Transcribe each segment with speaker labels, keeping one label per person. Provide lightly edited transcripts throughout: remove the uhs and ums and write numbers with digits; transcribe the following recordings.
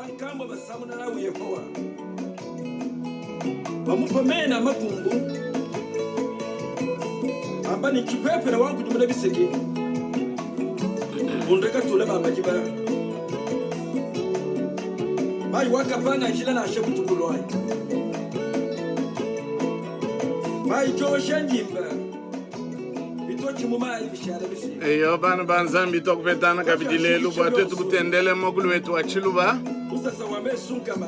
Speaker 1: Bankambua basamuna nawu Yehowa, bamupa mena a makumbu, bamba ne, Tshipepele wankudimuna biseki, bunda katula ba madiba, mayi wakapanga njila nansha butuku luayi, mayi josha ndimba bitotshi mu mayi bishala biseki.
Speaker 2: Eyo bana ba Nzambi twakupetana kabidi lelu bua tuetu kutendele mokulu wetu wa Tshiluba.
Speaker 1: Musasa wa mesu nkama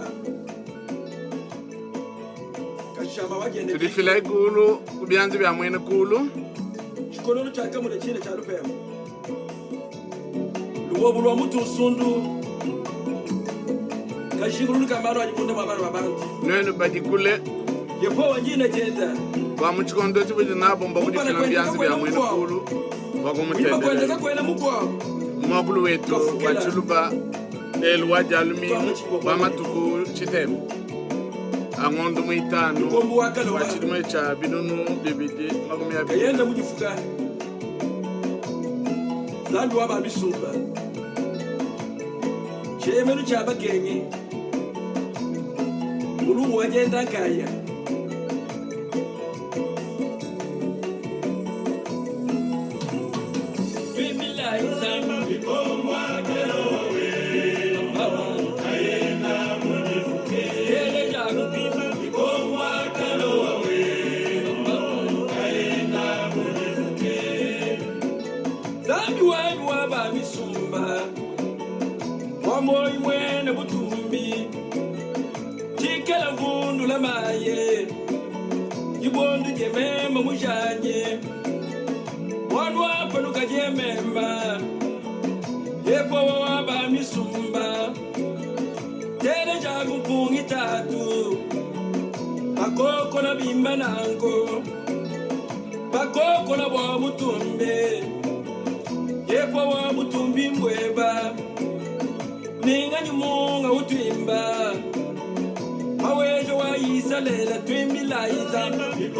Speaker 1: kashama wagende
Speaker 2: Tudifile kulu ku bianza bia muena kulu.
Speaker 1: Tshikololo tshia kamuna tshine tshia lupemba lubobu lua mutu nsundu kajingululu ka malu adi munda mua bana ba bantu.
Speaker 2: Nuenu badi kule
Speaker 1: Yehowa ndina dienda.
Speaker 2: Bua mu tshikondo tshibudi nabo mbua
Speaker 1: Kumpala
Speaker 2: kudifila
Speaker 1: kuende
Speaker 2: bianza bia
Speaker 1: kakuena
Speaker 2: muena
Speaker 1: mukuabu.
Speaker 2: kulu bua
Speaker 1: Kunyima kuende
Speaker 2: kumutendelela.
Speaker 1: kakuena mukuabu.
Speaker 2: Muakulu wetu wa
Speaker 1: Kafukela.
Speaker 2: Tshiluba lelu wa Dia lumingu wa matuku tshitema a ngondo muitanu
Speaker 1: Mukombo wa
Speaker 2: wa
Speaker 1: kaloba
Speaker 2: tshidimu tshia 2020.
Speaker 1: kayenda mudifuka Nzambi wa ba misumba tshieyemenu tshia bakengi mulungu wa dienda nkaya. Tuimbilayi Nzambi. Nzambi wanyi wa ba misumba wa moyi mwene butumbi cikala mvundula maye dibondu dyemema mujanye bualu apa nukadyemema Yehowa wa ba misumba teleja kupungi tatu bakokola bimba nanko bakokola bua butumbi Yehowa butumbi mbweba ninganyi munga utwimba mawejo wa Isalela twimbila Nzambi.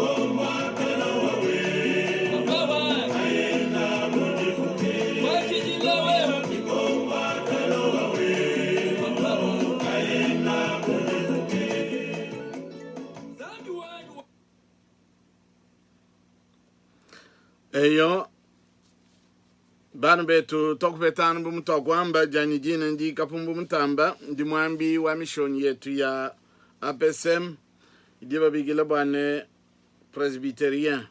Speaker 2: Eyo bana betu twakupetana bu mutwakuamba dianyi dina ndi Kapumbu Mutamba ndi muambi wa mishonyi yetu ya APSM idi babikila bua ne presbyterien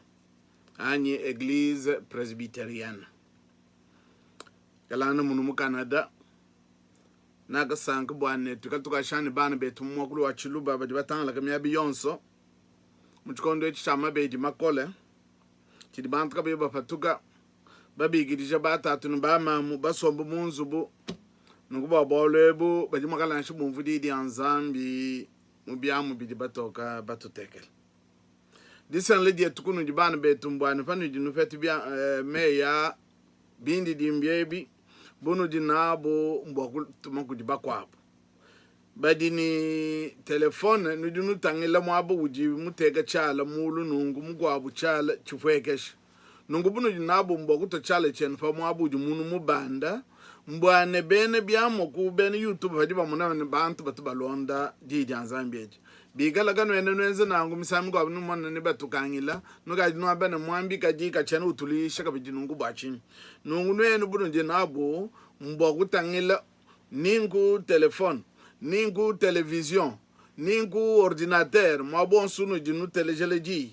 Speaker 2: anyi eglise presbyterienne kalana munu mu Canada nakasanka bua ne tuikale tukashane bana betu mu muakulu wa Tshiluba badi batangalaka miabi yonso mu tshikondo etshi tshia mabedi makole tshidi bantu kabayi bapatuka babikidija batatu ne bamamu basomba mu nzubu nunku bua bualu ebu badi mua kala nansha bumvua diyi dia Nzambi mu biamu bidi batoka batutekela. Disanla dietu kunudi bana betu mbua ne panudi nupeta bia meyi a bindidimbi ebi bunudi nabu mbua kutuma kudi bakuabu badi ne telefone nudi nutangila muaba udi muteka tshiala mulu nunku mukuabu tshiala tshipuekesha nunku bunudi nabu mbua kutua tshiala tshienu pa muaba udi munu mubanda mbua ne bena biamua ku bena YouTube badi bamona ne bantu batu balonda diyi dia Nzambi edi bikala kanuena nuenza nanku misangu mikuabu numona ne batukangila nukadi nuamba ne muambi kadi katshiena utuluisha kabidi nunku bua tshinyi nunku nuenu bunudi nabu mbua kutangila ni nku telefone ni nku television ni nku ordinatere muaba wonso unudi nutelejela diyi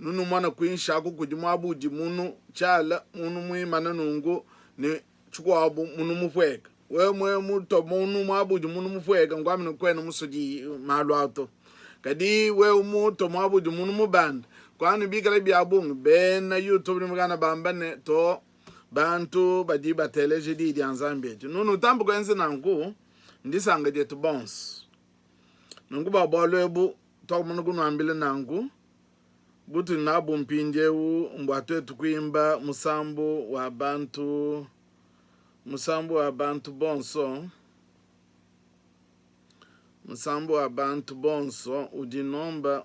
Speaker 2: nunumona kuinshi aku kudi muaba udi munu tshiala munu muimana nunku ne tshikuabu munu mupueka wewe mwe mutua munu muaba udi munu mupueka nkuambi ne kuena musue diyi malu au to kadi wewe mutua muaba udi munu mubanda kuanu bikala bia bungi bena youtube ne mukana bamba ne to bantu badi bateleje diyi dia Nzambi edi. Nunu utambe kuenza nanku, ndisanka dietu bonso. Nunku bua bualu ebu tuakumana kunuambila nanku, butudi nabu mpindieu mbua tuetu kuimba musambu wa bantu, musambu wa bantu bonso, musambu wa bantu bonso udi nomba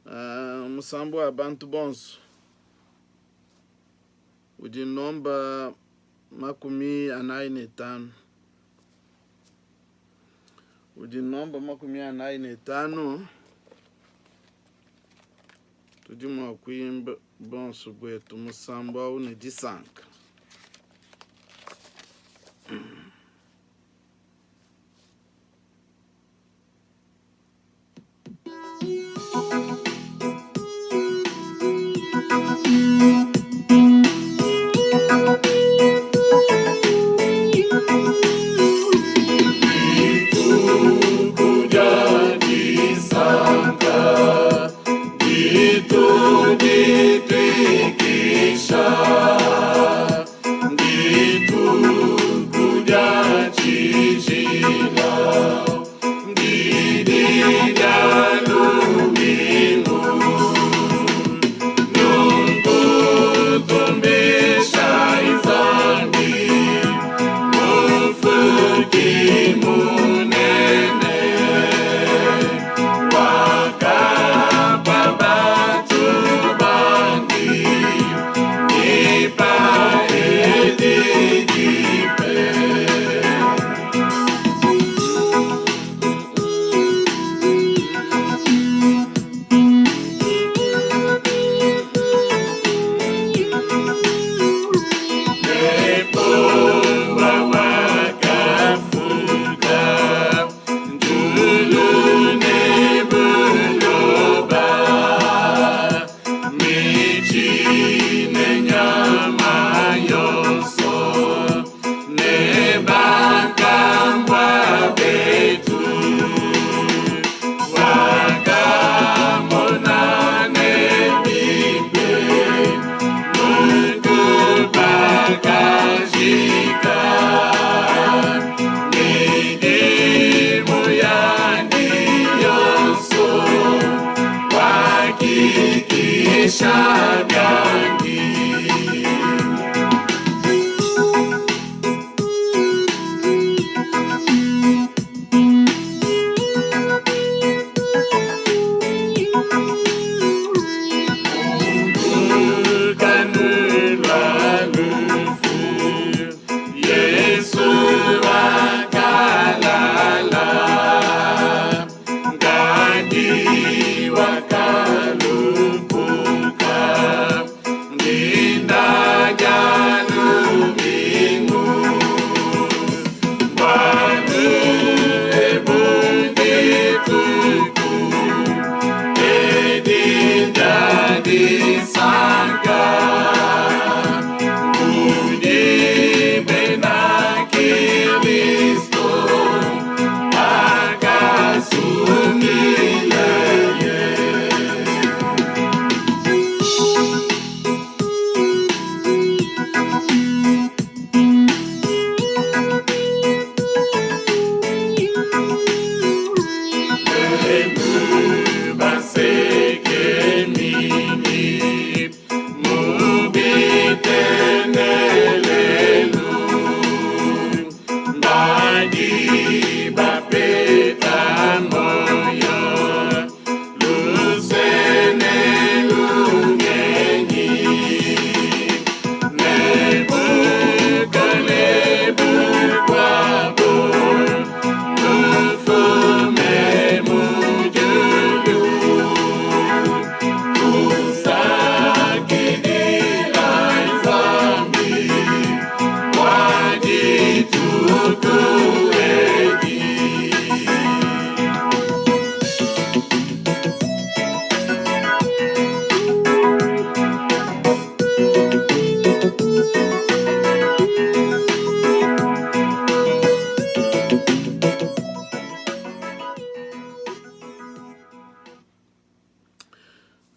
Speaker 2: uh, musambu wa bantu bonso udi nomba 45. Udi nomba 45. Tudi mua kuimba bonso buetu musambu au ne disanka.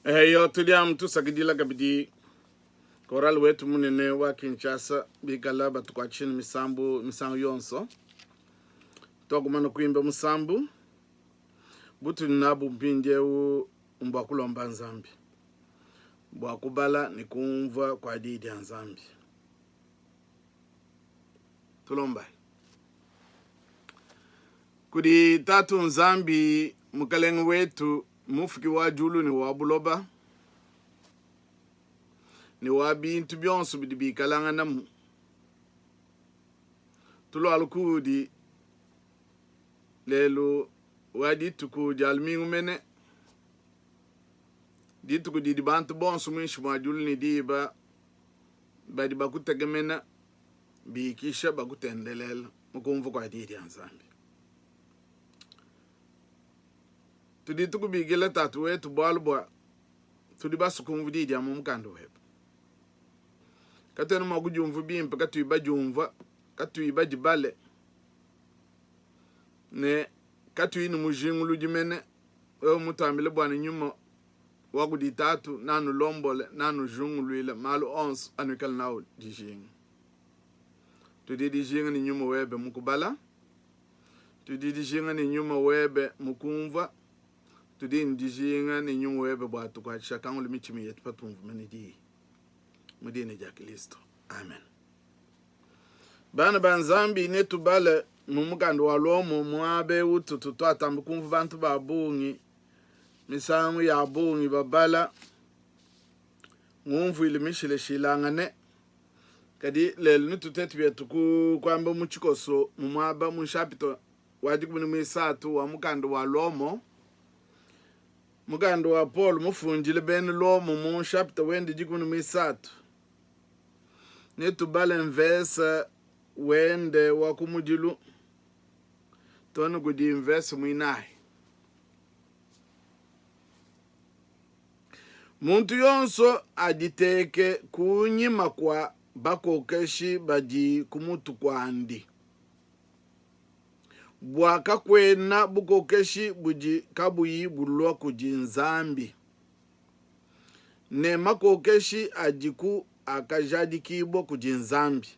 Speaker 2: Eyo tudi amu tusakidila kabidi Chorale wetu munene wa Kinshasa bikala batukuatshisha ne misambu misangu yonso. Tuakumana kuimba musambu butudi nabu mpindieu mbua kulomba Nzambi bua kubala ne kumvua kua Diyi dia Nzambi. Tulombayi kudi Tatu Nzambi Mukalenge wetu Mufuki wa diulu ne wa buloba ne wa bintu bionso bidi bikalanganamu. Tulualu kuudi. Lelu wa dituku dia lumingu mene, dituku didi bantu bonso muinshi mua diulu ne diba badi bakutekemena bikisha bakutendelela mu kumvua kua diyi dia Nzambi. Tudi tukubikila Tatu wetu bualu bua tudi basue kumvua diyi dia mu mukanda webe. Katuena mua kudiumvua bimpe katuyi badiumvua, katuyi badibale ne katuyi ne mujinguludi mene. Wewe mutuambile bua ne nyuma wa kudi Tatu nanulombole, nanujunguluile malu onso anuikala nawu dijinga. Tudi dijinga ne nyuma webe mu kubala, tudi dijinga ne nyuma webe mu kumvua, tudi ne dijinga ne nyuma webe bua tukuatshisha kangula mitshima yetu patumvua mene diyi. Mu dina dia Kristo, amen. Bana ba Nzambi, netubale mu mukanda wa Lomo muaba eu tutu tuatamba kumvua bantu ba bungi misangu ya bungi babala ngumvuilu mishilashilangane. Kadi lelu netutete bietu kuamba mu tshikoso mu muaba mu nshapita wa dikumi ne muisatu wa mukanda wa Lomo, mukanda wa Paulo mufundile bena Lomo mu nshapita wende dikumi ne muisatu. Netubale mvese wende wa kumudilu too ne kudi mvese muinayi. Muntu yonso aditeke ku nyima kua bakokeshi badi ku mutu kuandi, bua kakuena bukokeshi budi kabuyi bulua kudi Nzambi, ne makokeshi adiku akajadikibua kudi Nzambi.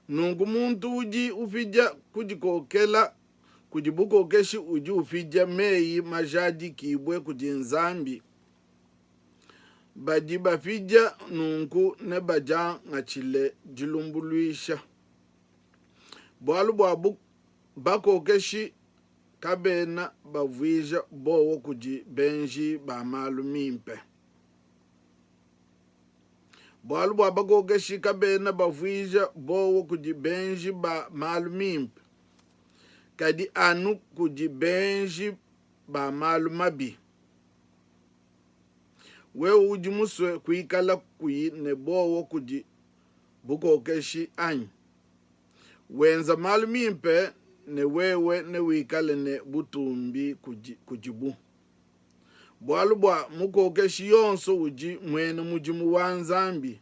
Speaker 2: Nunku muntu udi upidia kudikokela kudi bukokeshi udi upidia meyi majadikibue kudi Nzambi. Badi bapidia nunku nebadiangatshile dilumbuluisha. Bualu bua bakokeshi kabena bavuija buowa kudi benji ba malu mimpe. Bualu bua bakokeshi kabena bavuija buowa kudi benji ba malu mimpe, kadi anu kudi benji ba malu mabi. Wewe udi musue kuikala kuyi ne buowa kudi bukokeshi anyi? Wenza malu mimpe ne wewe newikale ne butumbi kudibu. Bualu bua mukokeshi yonso udi muena mudimu wa Nzambi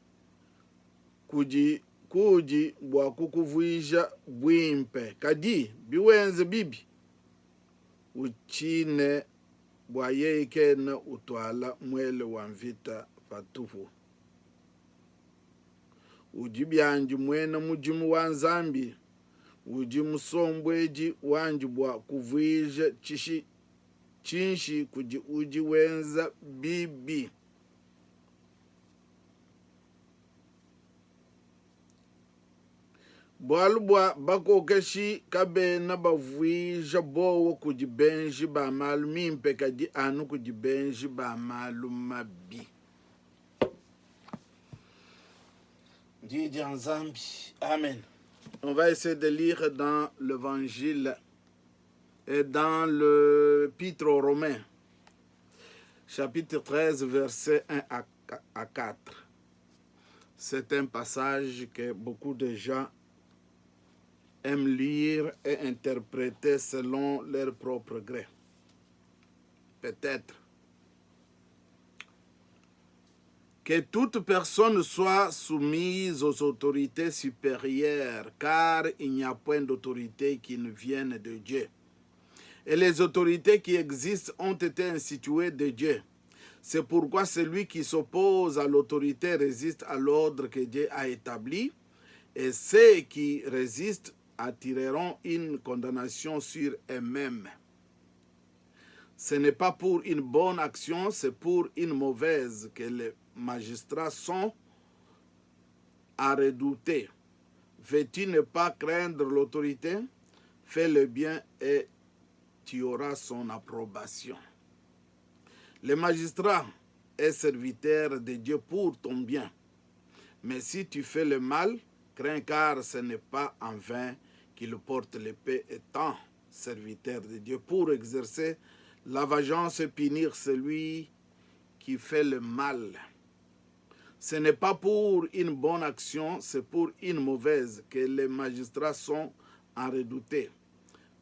Speaker 2: kudi kuudi bua kukuvuija buimpe. Kadi biwenze bibi, utshine, bua yeye kena utuala muele wa mvita patupu. Udi biandi muena mudimu wa Nzambi, udi musombuedi wandi bua kuvuija tshishi tshinshi kudi udi wenza bibi. Bualu bua bakokeshi kabena bavuija buowa kudi benji ba malu mimpe, kadi anu kudi benji ba malu mabi. Diyi dia Nzambi. Amen. On va essayer de lire dans l'évangile et dans le Pitre aux Romains, chapitre 13, verset 1 à 4. C'est un passage que beaucoup de gens aiment lire et interpréter selon leur propre gré. Peut-être que toute personne soit soumise aux autorités supérieures, car il n'y a point d'autorité qui ne vienne de Dieu. Et les autorités qui existent ont été instituées de Dieu. C'est pourquoi celui qui s'oppose à l'autorité résiste à l'ordre que Dieu a établi, et ceux qui résistent attireront une condamnation sur eux-mêmes. Ce n'est pas pour une bonne action, c'est pour une mauvaise que les magistrats sont à redouter. Veux-tu ne pas craindre l'autorité? Fais le bien et tu auras son approbation. Le magistrat est serviteur de Dieu pour ton bien. Mais si tu fais le mal, crains car ce n'est pas en vain qu'il porte l'épée étant. serviteur de Dieu, pour exercer la vengeance et punir celui qui fait le mal. Ce n'est pas pour une bonne action, c'est pour une mauvaise que les magistrats sont en redouté.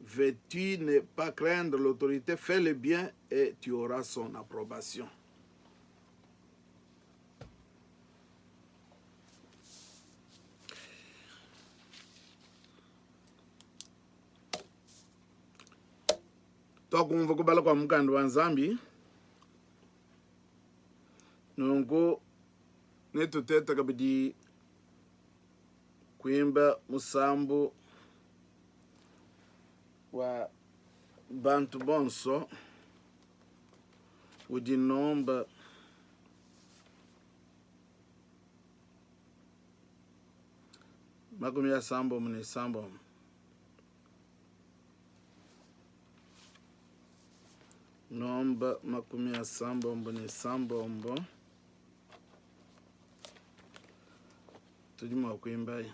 Speaker 2: Veux-tu ne pas craindre l'autorité, fais le bien et tu auras son approbation. Twakumva kubala kua mukanda wa Nzambi, nunku netutete kabidi kuimba musambu wa bantu bonso udi nomba makumi asambombo ne isambombo. Nomba makumi asambombo ne isambombo tudi mua kuimbayi.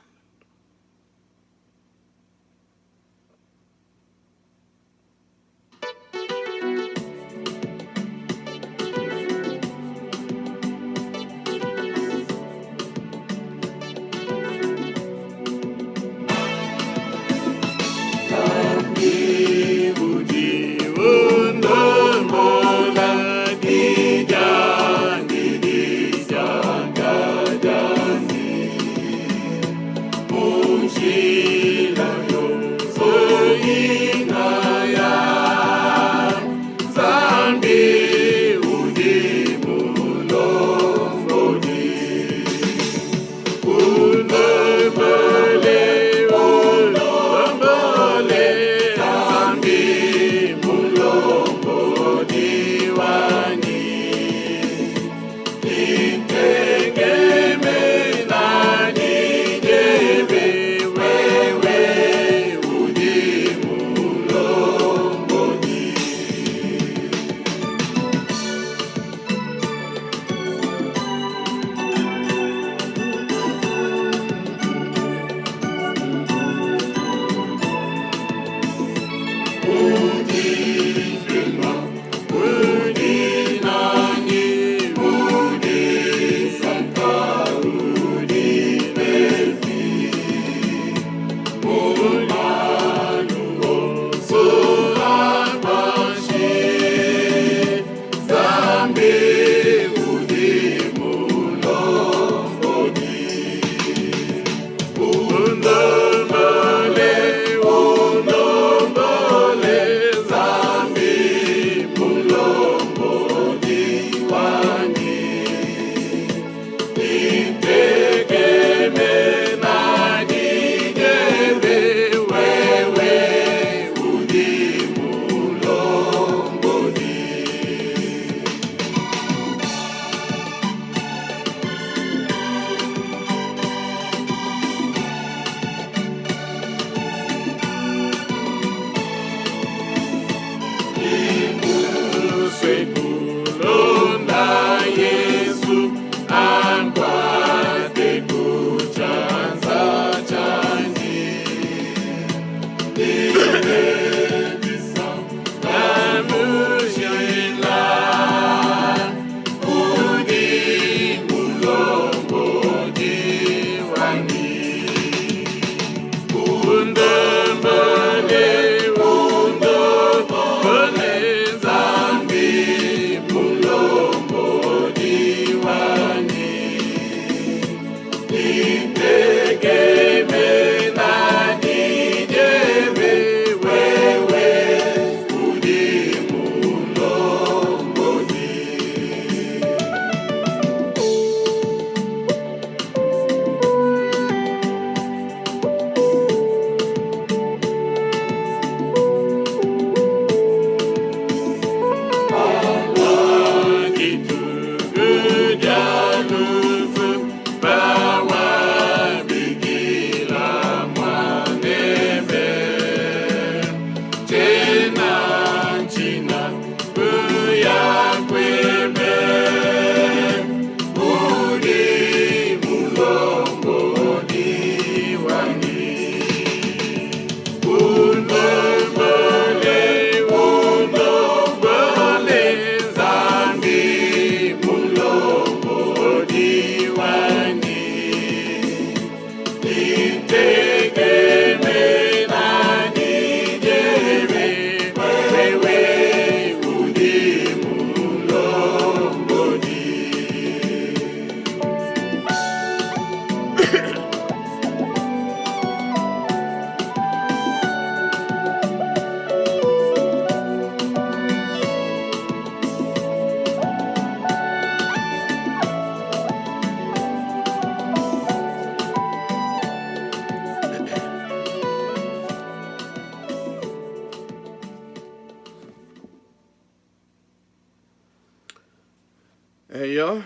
Speaker 2: Eyo,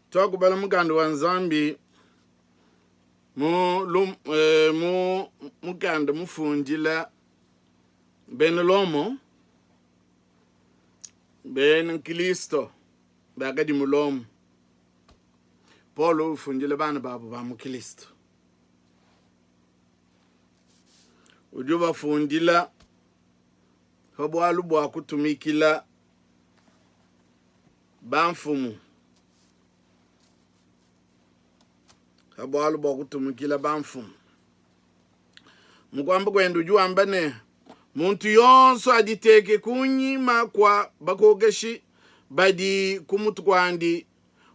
Speaker 2: tuakubala mukanda wa Nzambi mu, eh, mu mukanda mufundila bena Lomo, bena Kristo bakadi mu Lomo. Paulo ufundila bana babu ba mu Kristo, udi ubafundila pa bualu bua kutumikila bamfumu, pa bualu bua kutumikila bamfumu. Mu kuamba kuende udi wamba ne, muntu yonso aditeke kunyima kua bakokeshi badi ku mutu kuandi,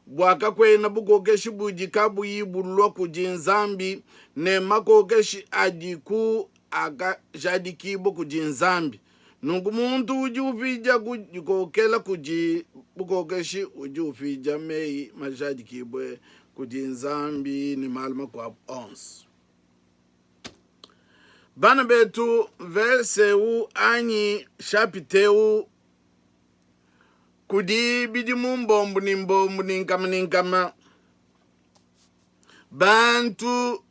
Speaker 2: bua kakuena bukokeshi budi kabuyi bulua kudi Nzambi, ne makokeshi adi ku akajadikibua kudi Nzambi. Nunku muntu udi upidia kudikokela kudi bukokeshi udi upidia meyi majadikibue kudi Nzambi ne malu makuabu onso. Bana betu, mvese eu anyi shapita eu kudi bidimu mbombu ne mbombu ne nkama ne nkama bantu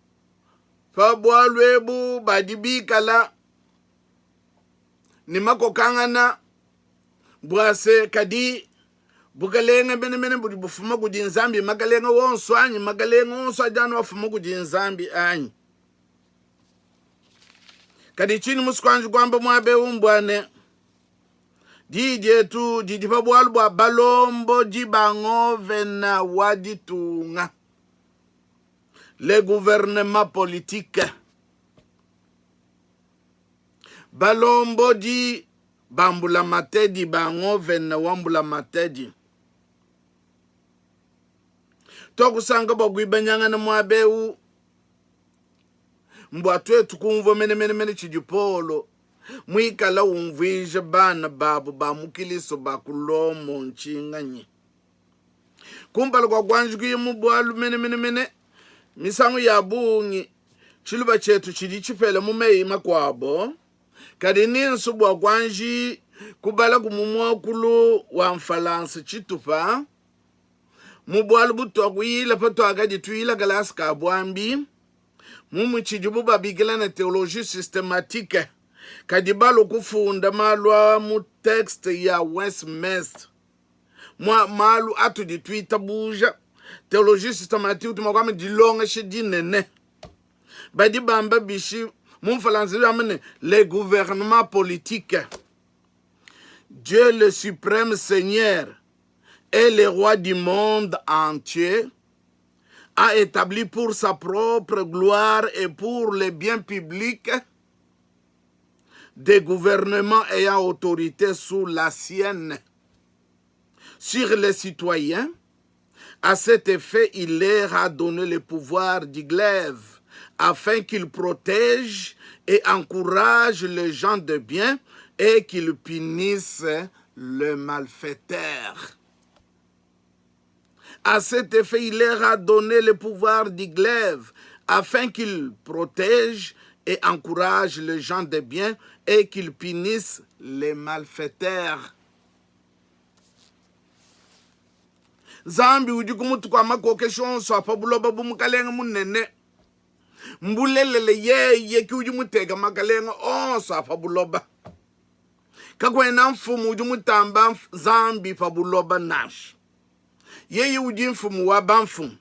Speaker 2: pa bualu ebu badi bikala ne makokangana bua se kadi bukalenge menemene budi bufuma kudi Nzambi makalenge wonso anyi makalenge wonso adi anu afuma kudi Nzambi anyi kadi tshini musukanji kuamba muaba eu mbua ne Diyi dietu didi pa bualu bua balombodi ba ngovena wa ditunga, le gouvernement politique, balombodi ba mbulamatedi ba ngovena wa mbulamatedi. Tuakusanka bua kuibanyangana muaba eu mbua tuetu kumvua menemene tshidi Paulo muikala umvuija bana babu ba mu Kristo ba ku Lomo ntshinganyi? Kumpala kua kuanji kuya mu bualu menemenemene, misangu ya bungi tshiluba tshietu tshidi tshipela mu meyi makuabo, kadi ninso bua kuanji kubalaku mu muakulu wa Mfalansa tshitupa mu bualu butuakuyila patuakadi tuyila kalasa ka buambi. Mu tshidibu babikila ne theologie systematique, kadi balua kufunda malu aa mu texte ya Westminster mua malu atudi tuitabuja. Theologie systematique udi mua kuamba dilongesha dinene. Badi bamba bishi mu Mfalansa bamba ne le gouvernement politique. Dieu le suprême Seigneur est le roi du monde entier a établi pour sa propre gloire et pour les biens publics des gouvernements ayant autorité sous la sienne sur les citoyens. À cet effet, il leur a donné le pouvoir du glaive afin qu'ils protègent et encouragent les gens de bien et qu'ils punissent le malfaiteur. À cet effet, il leur a donné le pouvoir du glaive afin qu'ils protègent et encouragent les gens de bien et qu'ils punissent les malfaiteurs. Nzambi udi ku mutu kua makokeshi onso a pa buloba bu mukalenge munene. Mbulelele yeye ke udi muteka makalenge onso a pa buloba. Kakuena mfumu udi mutamba Nzambi pa buloba nansha. Yeye udi mfumu wa bamfumu,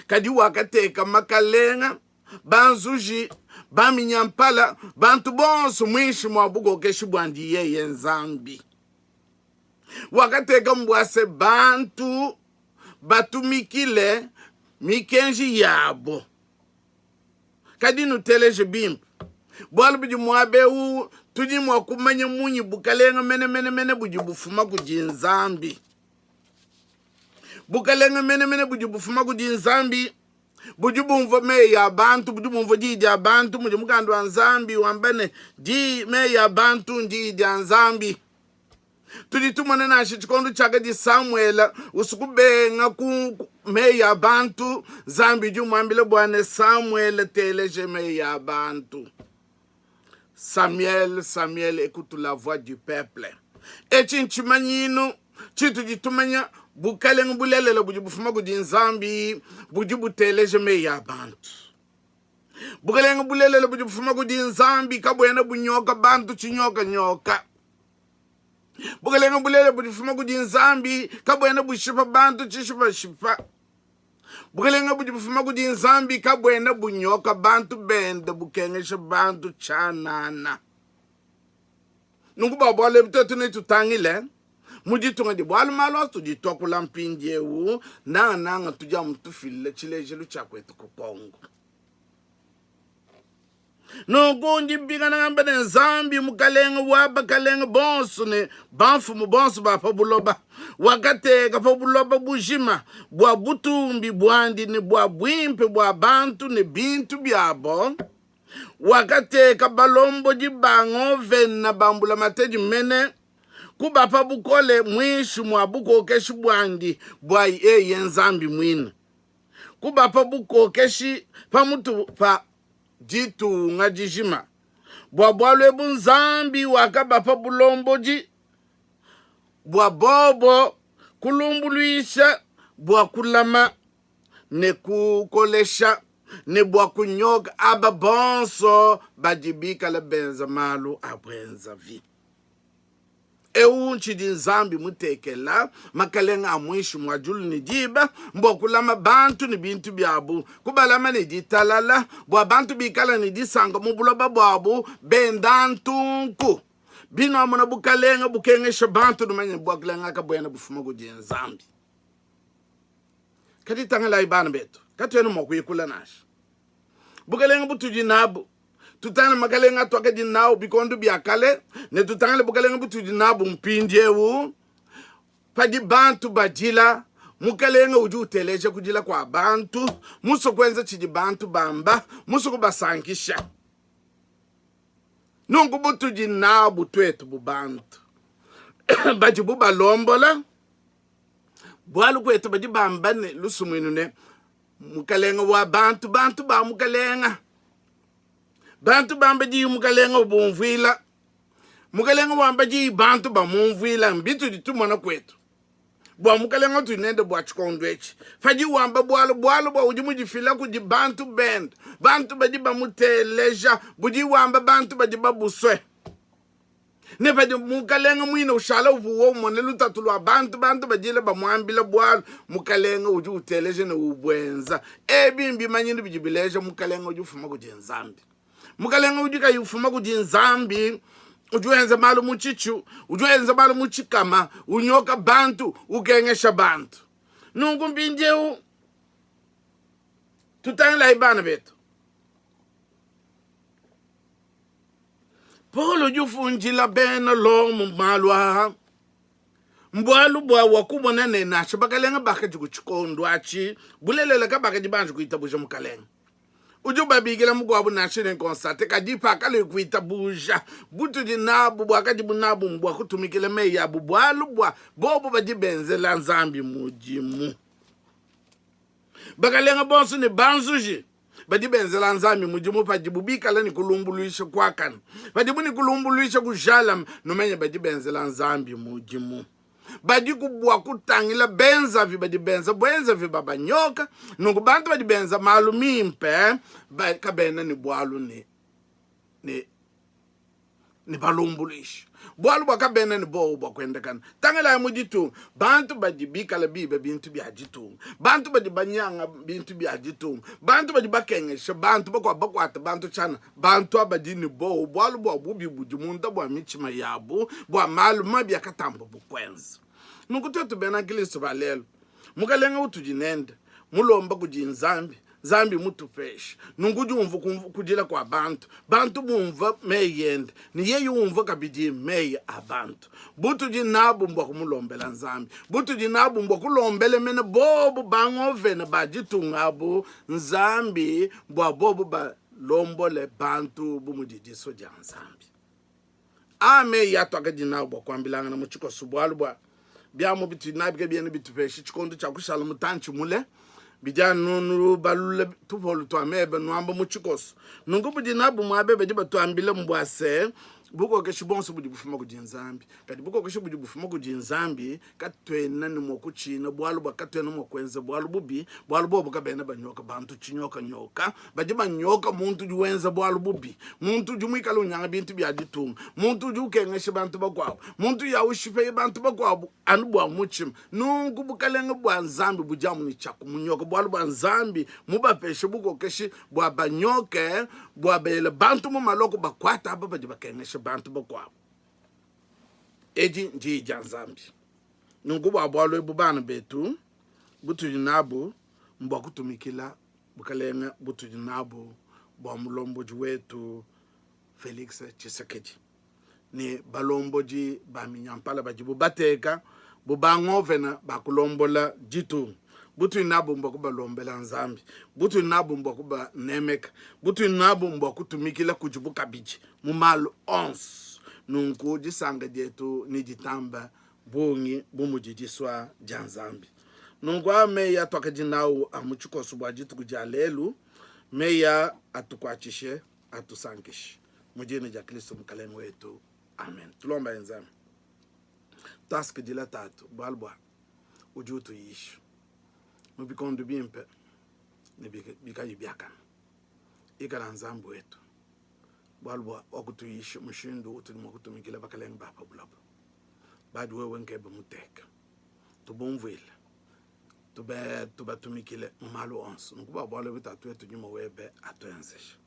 Speaker 2: kadi wakateka makalenga, banzuji, baminyampala, bantu bonso muinshi mua bukokeshi buandi yeye Nzambi. Wakateka mbua se bantu batumikile mikenji yabo. Kadi nuteleje bimpe, bualu budi muaba eu tudi mua kumanya munyi bukalenga menemenemene budi bufuma kudi Nzambi. Bukalenga menemene budi bufuma kudi Nzambi budi bumvua meyi a bantu, budi bumvua diyi dia bantu, mudi mukanda wa Nzambi wamba ne, diyi meyi a bantu ndiyi dia Nzambi. Tudi tumona nansha tshikondo tshiakadi Samuele usu kubenga ku meyi a bantu, Nzambi udi umuambila bua ne, Samuele, teleje meyi a bantu. Samuel, Samuel, écoute la voix du peuple. Etshi ntshimanyinu. Tshitudi tumanya, Bukalenge bulelela budi bufuma kudi Nzambi budi buteleja meyi a bantu. Bukalenge bulelela budi bufuma kudi Nzambi kabuena bunyoka bantu tshinyokanyoka. Bukalenge bulelela budi bufuma kudi Nzambi kabuena bushipa bantu tshishipashipa. Bukalenge budi bufuma kudi Nzambi kabuena bunyoka bantu bende bukengesha bantu tshianana. Nunku bua bualu ebu tuetu netutangile mu ditunga di bualu malu atudi tuakula mpindieu nangananga tudi amu tufila tshilejilu tshia kuetu ku Kongo. Nunku ndi mpingana ngamba ne, Nzambi Mukalenge wa bakalenge bonso ne bamfumu bonso ba pa buloba wakateka pa buloba bujima bua butumbi buandi ne bua buimpe bua bantu ne bintu biabo, wakateka balombodi ba ngovena ba mbulamatadi mene kubapa bukole muinshi mua bukokeshi buandi bua yeye Nzambi muine, kubapa bukokeshi pa mutu pa ditunga dijima. Bua bualu ebu Nzambi wakabapa bulombodi bua bobo kulumbuluisha, bua kulama ne kukolesha ne bua kunyoka aba bonso badi bikale benza malu a buenzavi. Eu ntshidi Nzambi mutekela makalenge a muinshi mua diulu ne diba, mbua kulama bantu ne bintu biabu, kubalama ne ditalala, bua bantu bikale ne disanka mu buloba buabu benda ntunku. Binuamona bukalenge bukengesha bantu, numanye ne, bukalenge kabuena bufuma kudi Nzambi. Kadi tangilayi bana betu, katuena mua kuyikula nansha. Bukalenge butudi nabu, tutangile makalenge atuakadi nawu bikondo bia kale ne tutangile bukalenge butudi nabu mpindieu. Padi bantu badila, mukalenge udi uteleja kudila kua bantu, musue kuenza tshidi bantu bamba, musue kubasankisha. Nunku butudi nabu tuetu bu bantu badibu balombola, bualu kuetu badi bamba ne lusumuinu ne, Mukalenge wa bantu, bantu ba mukalenga, bantu bamba diyi mukalenga ubumvuila, mukalenga wamba diyi bantu bamumvuila. Mbitudi tumona kuetu bua mukalenga utudi nende bua tshikondo etshi, padi wamba bualu, bualu bua udi mudifila kudi bantu bende, bantu badi bamuteleja, budi wamba bantu badi babusue. Ne padi mukalenge muine ushala upuwa umona lutatu lua bantu, bantu badila bamuambila bualu, mukalenge udi uteleja ne ubuenza. Ebi mbimanyinu bidi bileja mukalenge udi ufuma kudi Nzambi. Mukalenge udi kayi ufuma kudi Nzambi udi wenza malu mu tshitshu, udi wenza malu mu tshikama, unyoka bantu, ukengesha bantu. Nunku mpindieu tutangilayi bana betu. Paulo udi ufundila bena Lomo malu aa mbualu bua wakumona ne nansha bakalenge bakadi ku tshikondo atshi bulelela kabakadi banji kuitabuja mukalenge. Udi ubabikila mukuabu nansha ne Constantin, kadi pakalua kuitabuja butudi nabu buakadibu nabu mbua kutumikila meyi abu, bualu bua bobu badi benzela Nzambi mudimu. Bakalenge bonso ne banzuji badi benzela Nzambi mudimu padibu bikale ne kulumbuluisha kuakane, padibu ne kulumbuluisha kujalame, numanye badi benzela Nzambi mudimu. Badiku bua kutangila benzavi badi benza buenzavi babanyoka. Nunku bantu badi benza malu mimpe kabena ne bualu ne ne ne balumbuluishi, bualu bua kabena ne buowa bua kuendakana. Tangilayi mu ditunga, bantu badi bikale biba bintu bia ditunga, bantu badi banyanga bintu bia ditunga, bantu badi bakengesha bantu bakuabu, bakuata bantu tshianana, bantu aba badi ne buowa bualu bua bubi budi munda bua mitshima yabu, bua malu mabi akatambabu kuenza. Nunku tuetu bena Kristo ba lelu, Mukalenge utudi nende mulomba kudi Nzambi, Nzambi mutupeshe. Nunku udi umvua kudila kua bantu, bantu bumvua meyi ende, ne yeye umvua kabidi meyi a bantu. Butudi nabu mbua kumulombela Nzambi, butudi nabu mbua kulombela mene bobu bangovena ba ditunga abu Nzambi, bua bobu balombole bantu bu mudi disua dia Nzambi. Aa meyi atuakadi nawu bua kuambilangana mu tshikoso, bualu bua biamu bitudi nabi kabiena bitupesha tshikondo tshia kushala mutantshi mule, bidi anu nubalule tupolu tua meba nuamba mu tshikoso. Nunku budi nabu muaba badi batuambila mbua se, Bukokeshi buonso budi bufuma kudi Nzambi. Kadi bukokeshi budi bufuma kudi Nzambi, katuena ne mua kutshina bualu bua katuena mua kuenza bualu bubi, bualu bobu kabena banyoka bantu tshinyokanyoka. Badi banyoka muntu udi wenza bualu bubi, muntu udi muikale unyanga bintu bia ditunga, muntu udi ukengesha bantu bakuabu, muntu ya ushipeye bantu bakuabu anu bua mutshima. Nunku bukalenge bua Nzambi budi amu ne tshia kumunyoka, bualu bua Nzambi mubapeshe bukokeshi bua banyoke, bua bele bantu mu maloko, bakuate aba badi bakengesha bantu bakuabu. Edi ndiyi dia Nzambi. Nunku bua bualu ebu, bana betu, butudi nabu mbua kutumikila bukalenge butudi nabu bua mulombodi wetu Felix Tshisekedi ne balombodi ba minyampala badibu bateka bu bangovena ba kulombola ditunga. Butudi nabu mbua kubalombela Nzambi, butudi nabu mbua kubanemeka, butudi nabu mbua kutumikila kudibu kabidi mu malu onso. Nunku disanka dietu neditamba bungi bu mudi disua dia Nzambi. Nunku aa meyi atuakadi nawu a mu tshikoso bua dituku dia lelu, meyi aa atukuatshishe, atusankishe mu dina dia Kristo Mukalenge wetu, amen. Tulombaye Nzambi. Tuasakidila Tatu bualu bua udi utuyisha mu bikondo bimpe ne bikayi biakane. Ikala Nzambi wetu bualu bua wakutuyisha mushindu utudi mua kutumikila bakalenge ba pa buloba badi wewe nkebe muteka tubumvuile tube tubatumikile mu malu onso. Nunku bua bualu ebu Tatu wetu, nyuma webe atuenzeshe.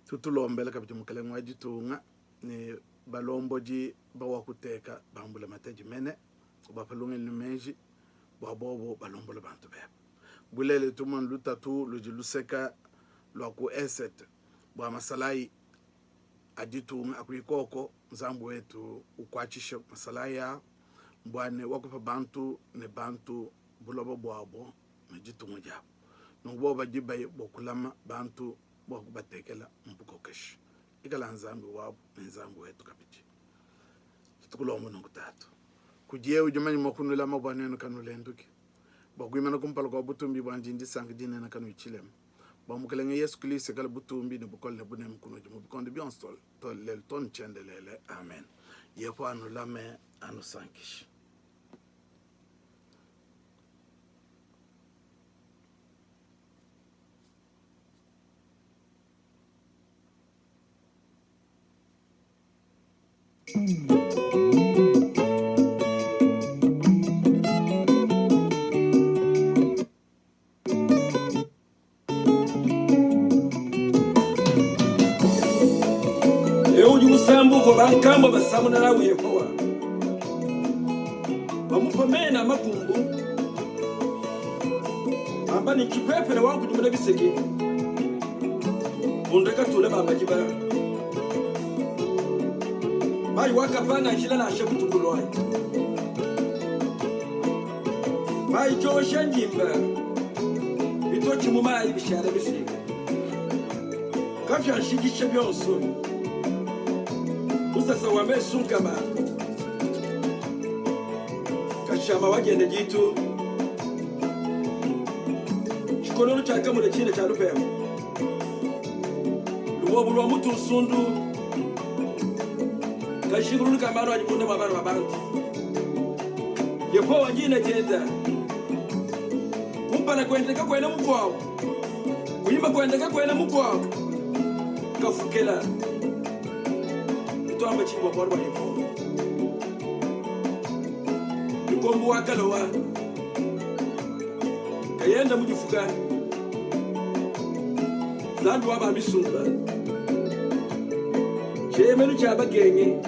Speaker 2: Tutulombele kabidi mukalenge wa ditunga ne balombodi bawakuteka ba mbulamatadi mene, ubapa lungenyi ne meji bua bobu balombole bantu bebe. Bulelela tumone lutatu ludi luseka lua ku esete bua masalayi a ditunga a ku ikoko. Nzambi wetu ukuatshishe masalayi a bua ne wakupa bantu ne bantu buloba buabo ne ditunga diabo. Nunku bobo badi baye bua kulama bantu bua kubatekela mu bukokeshi. Ikala Nzambi wabu ne Nzambi wetu kabidi. Tutukulomba nunku Tatu, kudiye udi manye mua kunulama bua nuenu kanulenduki, bua kuimana kumpala kua butumbi buandi ndisanka dinene kanuyi tshilema, bua Mukelenge Yesu Kilisto ikale butumbi ne bukole ne buneme kunudi mu bikondo bionso to lelu to ne tshiendelele. Amen. Yehowa anulame, anusankishe.
Speaker 1: Eu udi musambu uvua bankambua basamuna nawu Yehowa, bamupa mena a makumbu, bamba ne, Tshipepele wankudimuna biseke, bunda katula ba madiba, mayi wakapanga njila nansha butuku luayi, mayi tshiosha ndimba, bitotshi mu mayi bishala bifika, kapia nshikisha bionso, musasa wa mesu nkama, kashama wagenda ditu. Tshikololo tshia kamuna tshine tshia lupemba, lubobu lua mutu nsundu, kajingululu ka malu adi munda mua bana ba bantu. Yehowa ndina dienda, kumpala kuende kakuena mukuabu, kunyima kuende kakuena mukuabu. Kafukela tuamba tshinyi bua bualu bua Yehowa? Lukombo wa kalowa kayenda mu difuka, Nzambi wa ba misumba, tshieyemenu tshia bakengi.